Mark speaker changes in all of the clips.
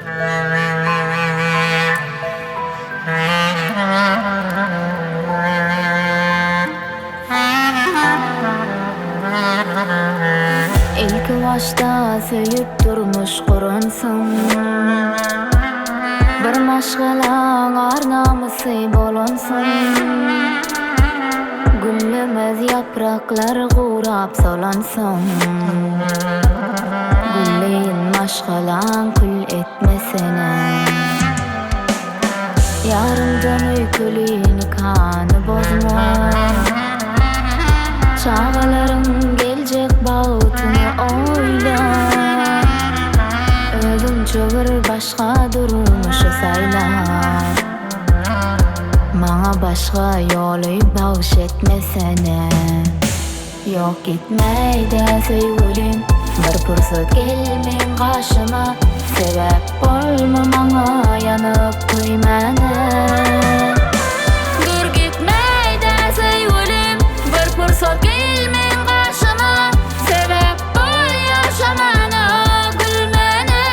Speaker 1: Ilki başda söýüp durmuş guransyň Bir maşgalaň ar-namysy bolansyň Güllemez ýapraklar gurap solansoň Gülleýin maşgalaň kül etmesene Ýaryňdan öýkeli nikany bozma Çagalaryň geljek bagtyny oýla Özüňçe bir başga durmuşy saýla Maňa başga ýoly bagş etmesene. Ýok gitmäýdä söýgülim Bir pursat gel meň gaşyma Sebäp bolma maňa ýanyp köýmäne. Dur gitmäýdä söýgülim Bir pursat gel meň gaşyma Sebäp bol ýaşamana gülmäne.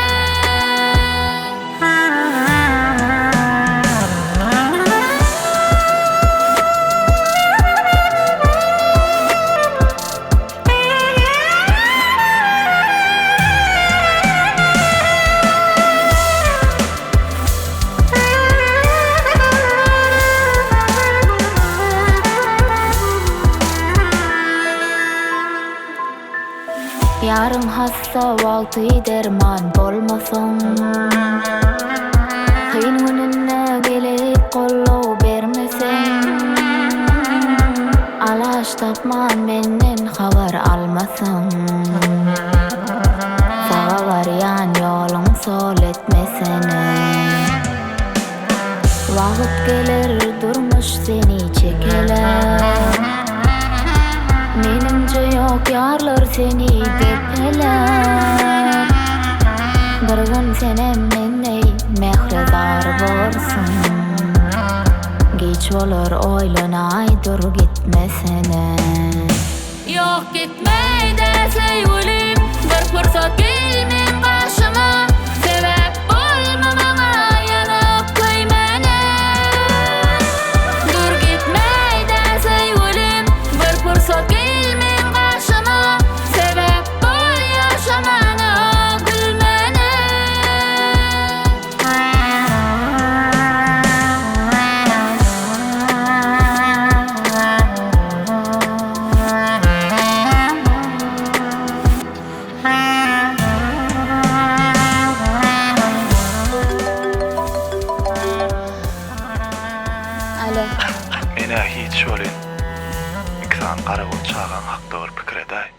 Speaker 1: Ýaryň hassa wagty derman bolmasaň Kyn gününde gelip goldaw bermeseň Alaç tapman menden habar almasaň Saga barýan ýoluň sol etmesene Wagt geler durmuş seni çekeler Menimce ýok ýarlar seni depeler Bir gün senem mendeý mähre zar borsuň Giç bolar oýlanaý dur gitmesene. Ýok gitmeýdä söýgülim Bir pursat gel meň gaşyma Sebäp bolma maňa ýanyp köýmäne Dur gitmeýdä söýgülim Bir pursat gel meň gaşyma Sebäp bol ýaşamana gülmäne. Alo.
Speaker 2: Men-ä hiç welin, iki sany garagol çagaň hakda bir pikir edäý.